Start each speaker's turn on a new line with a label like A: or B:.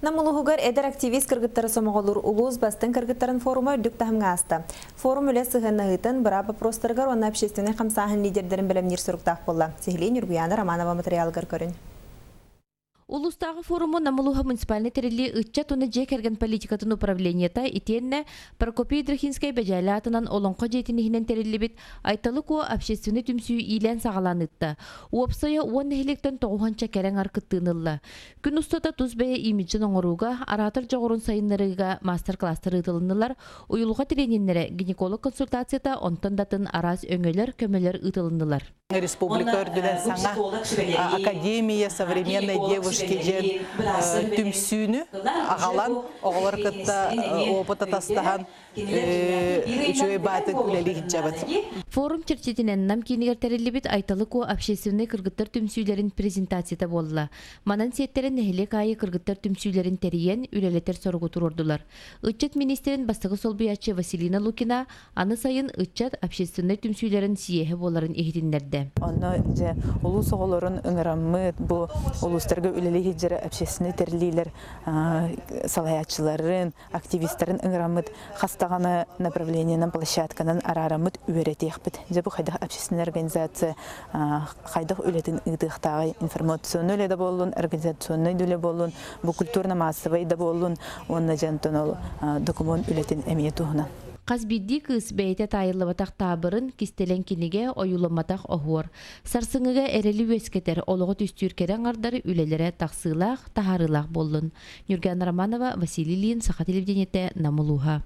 A: Нам улууһугар эдэр активист кыргыттары сомоҕолуур улуус бастыҥ кыргыттарын форума үрдүк таһымҥа ааста. Форум үлэ сыһыаннаһыытын, быраап боппуруостарыгар уонна общественнай хамсааһын лидердэрин бэлэмниир соруктаах буолла. Сиһилии Ньургуйаана Романова матырыйаалыгар көрүн.
B: Улуустааҕы форуму Нам улууһа муниципальнай тэриллии ыччат уонна дьиэ кэргэн политикатын управлениета итиэннэ Прокопий Ядрихинскай Бэдьээлэ аатынан Олоҥхо дьиэтин иһинэн тэриллибит Айталы Куо общественнай түмсүү иилээн-саҕалаан ыытта. Уопсайа 10 нэһилиэктэн тоҕуһанча кэрэ аҥар кыттыыны ылла. Күн устата тус бэйэ имиджин оҥорууга, араатар дьоҕурун сайыннарыыга маастар-кылаастар ыытылыннылар, уйулҕа трениннэрэ, гинеколог консультацията, онтон да атын араас өҥөлөр, көмөлөр ыытылыннылар.
C: Республика үрдүнэн саҥа Академия современной девушки диэн түмсүүнү аҕалан оҕолор кытта опыт атастаһан үчүгэй баатык үлэлии сылдьабыт.
B: Форум чэрчитинэн Нам киинигэр тэриллибит Айталы Куо общественнай кыргыттар түмсүүлэрин презентацията буолла. Манан сиэттэрэн нэһилиэк аайы кыргыттар түмсүүлэрин тэрийэн үлэлэтэр соругу туруордулар. Ыччат миниистирин бастакы солбуйааччы Василина Лукина Аны сайын ыччат общественнай түмсүүлэрин съеһэ буоларын иһитиннэрдэ.
D: Онно дьэ улуус оҕолорун ыҥыраммыт, бу улуустарга үлэлии сылдьар общественнай тэриллиилэр салайааччыларын, активистарын ыҥыраммыт хас даҕаны направлениенан, площадканан араараммыт үөрэтиэхпит. Дьэ бу хайдах общественная организация хайдах үлэтин ыытыахтааҕый, информационнай үлэ да буоллун, организационнай да үлэ буоллун, бу культурно-массовай да буоллун уонна дьэ онтон ол докумуон үлэтин эмиэ туһунан.
B: Хас биирдии кыыс бэйэтэ таайыллыбатах таабырын, кистэлэҥ кинигэ, ойууламматах оһуор. Сарсыҥҥыга эрэли үөскэтэр, олоҕу түстүүр кэрэ аҥардар үлэлэрэ тахсыылаах, таһаарыылаах буоллун. Ньургуйаана Романова, Василий Ильин, Саха телевидениетэ, Нам улууһа.